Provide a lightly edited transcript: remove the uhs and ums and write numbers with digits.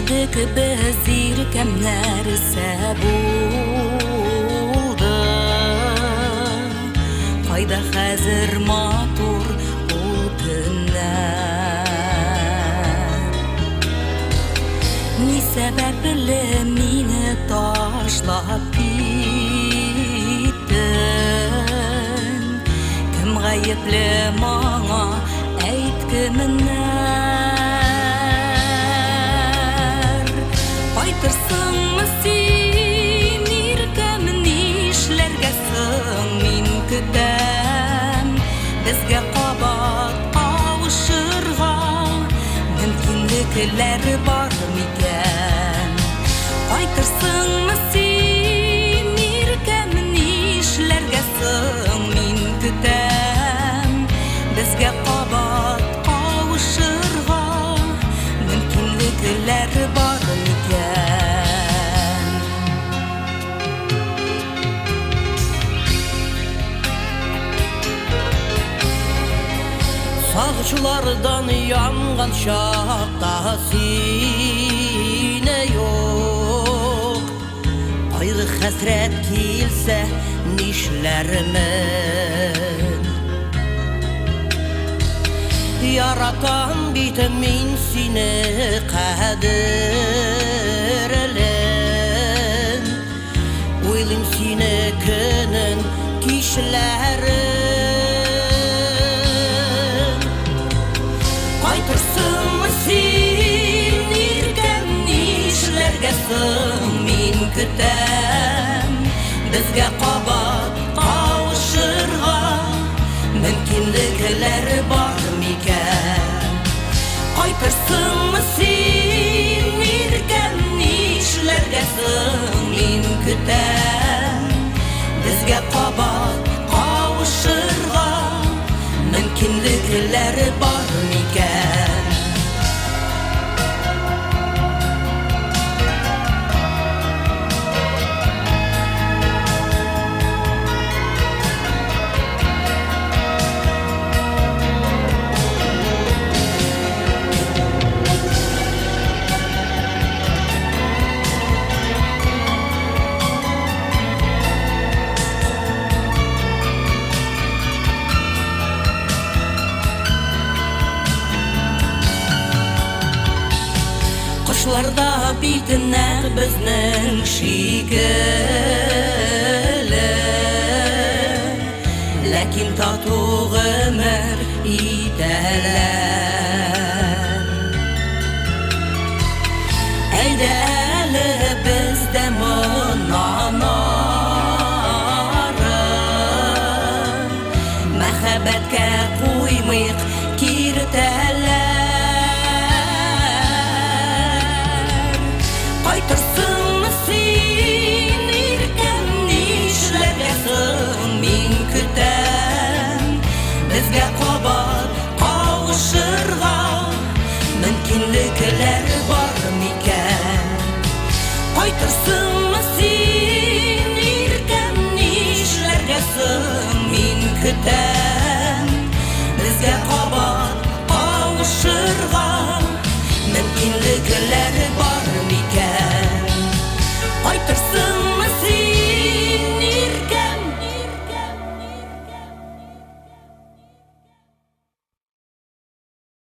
Яшәдек без иркәм, нәрсә булды? Кайда хәзер матур ул көннәр? Ни сәбәпле мине ташлап киттең? Кем гаепле моңа, әйт кемнәр? Кайтырсыңмы син, иркәм, нишләргә соң мин көтәм? Безгә кабат кавышырга мөмкинлекләр бар микән? Кайтырсыңмы син, иркәм, нишләргә соң мин көтәм? Безгә кабат кавышырга мөмкинлекләр бар микән? Сагышлардан янган чакта сине юк. Кайгы хәсрәт килсә, нишләрмен? Яратам бит мин сине, кадерлем. Уйлыйм сине көнен, кичләрен. Кайтырсыңмы син, иркәм, нишләргә соң мин көтәм? Безгә кабат кавышырга мөмкинлекләр бар микән? Кайтырсыңмы син, иркәм, нишләргә соң мин көтәм? Безгә кабат кавышырга мөмкинлекләр бар микән? Кошлар да бит нәкъ безнең шикелле.